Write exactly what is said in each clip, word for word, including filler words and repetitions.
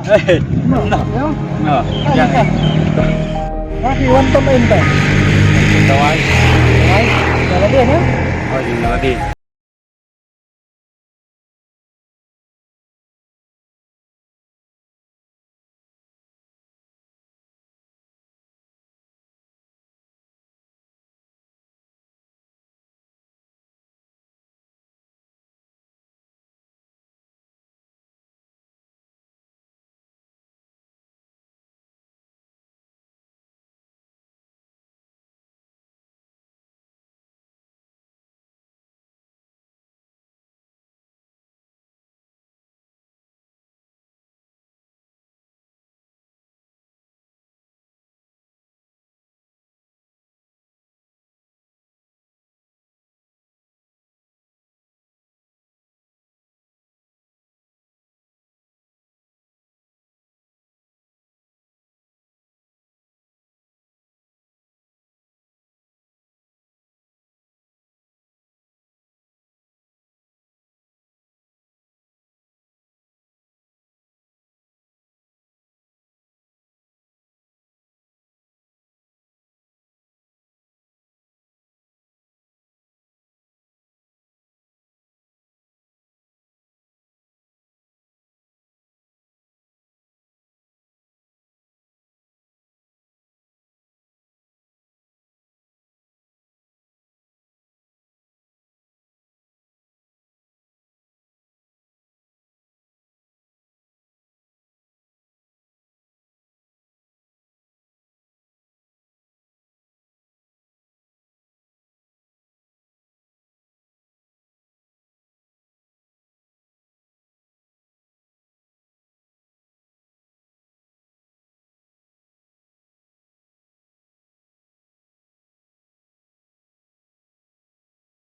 Eh, no. No. No. Jangan. Lagi wanton lain tau. Tawai. Tawai. Kalau dia, no? Oh, dia lagi.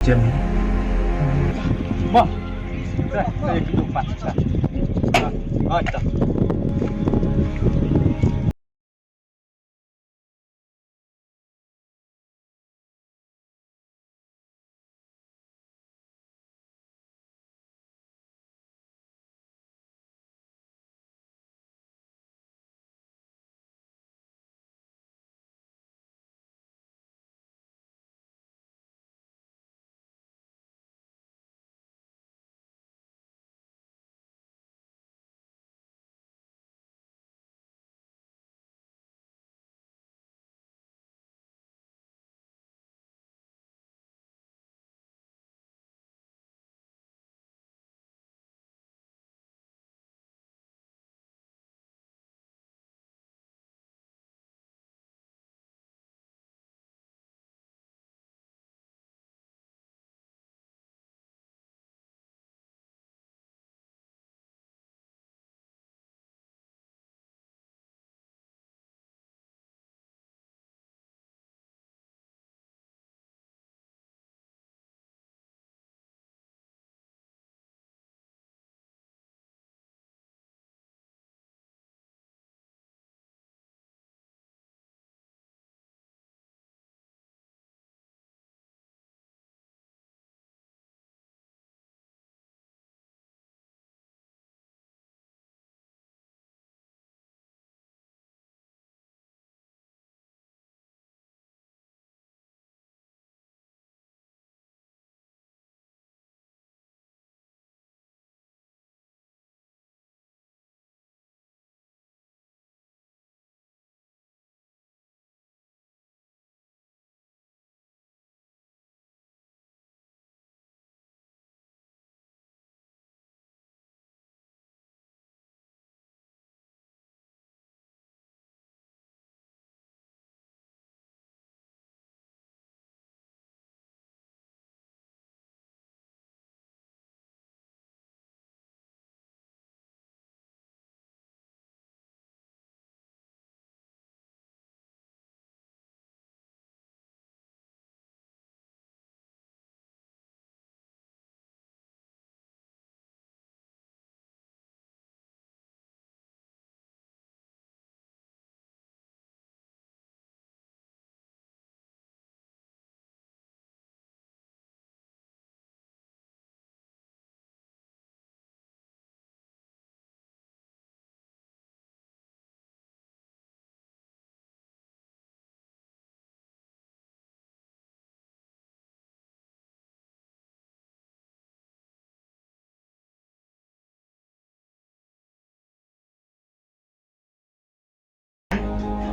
Jim. Mo. Sa, sa, sa, sa. Ah, ah, ito.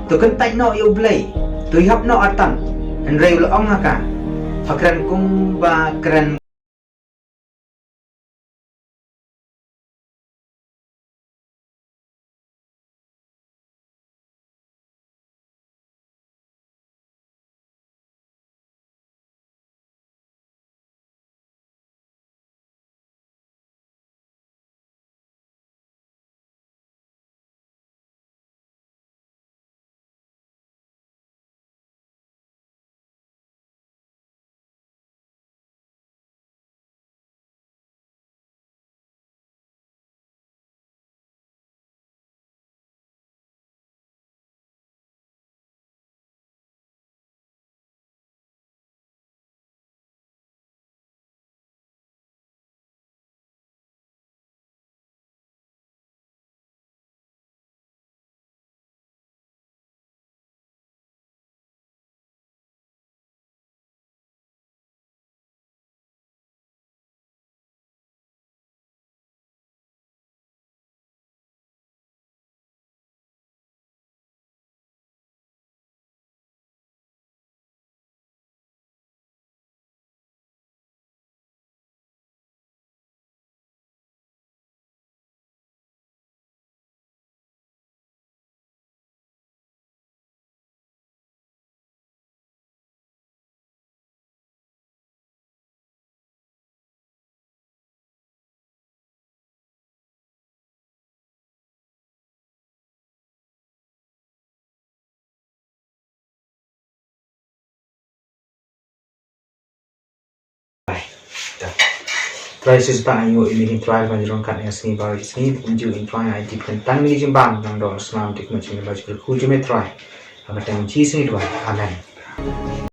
To kyntait noh ïa U Blei, to ïap noh artat. Hynrei u la ong ha ka, pha kren kumba kren. Trai, sa shisien pat ngi ïoh ïa me Trai ban jrong kat ïa sngi ba ïa sngi, kum ju Trai ai tip kan tang ni jingbam nang dor snam tip ma jingim ba jingkyrkhu jong me Trai. Ha ka kyrteng Jisu ngi duwai. Amen.